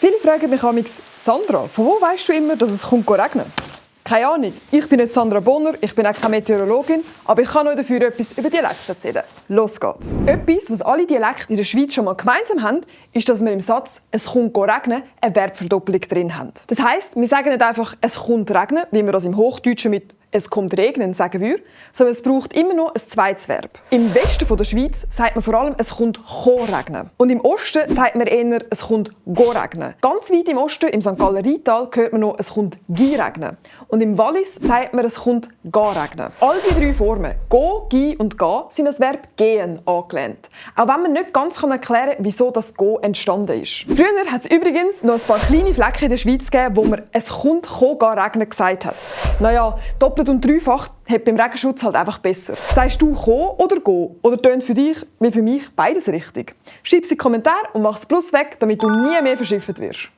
Viele fragen mich amigs: Sandra, von wo weißt du immer, dass es regnen? Keine Ahnung, ich bin nicht Sandra Bonner, ich bin auch keine Meteorologin, aber ich kann euch dafür etwas über Dialekte erzählen. Los geht's. Etwas, was alle Dialekte in der Schweiz schon mal gemeinsam haben, ist, dass wir im Satz «Es kommt regnen» eine Verbverdoppelung drin haben. Das heisst, wir sagen nicht einfach «Es kommt regnen», wie wir das im Hochdeutschen mit «Es kommt regnen» sagen würden, sondern es braucht immer noch ein zweites Verb. Im Westen der Schweiz sagt man vor allem «Es kommt regnen». Und im Osten sagt man eher «Es kommt regnen». Ganz weit im Osten, im St. Galler Rheintal, hört man noch «Es kommt regnen». Und im Wallis sagt man «Es kommt regnen». All die drei Formen, «go», «gi» und «ga», sind das Verb «gehen» angelehnt. Auch wenn man nicht ganz erklären kann, wieso das «go» entstanden ist. Früher hat es übrigens noch ein paar kleine Flecken in der Schweiz gegeben, wo man «Es kommt regnen» gesagt hat. Naja, doppelt und dreifach hat beim Regenschutz halt einfach besser. Sagst du «ko» oder «go» oder tönt für dich wie für mich beides richtig? Schreib es in die Kommentare und mach das Plus weg, damit du nie mehr verschifft wirst.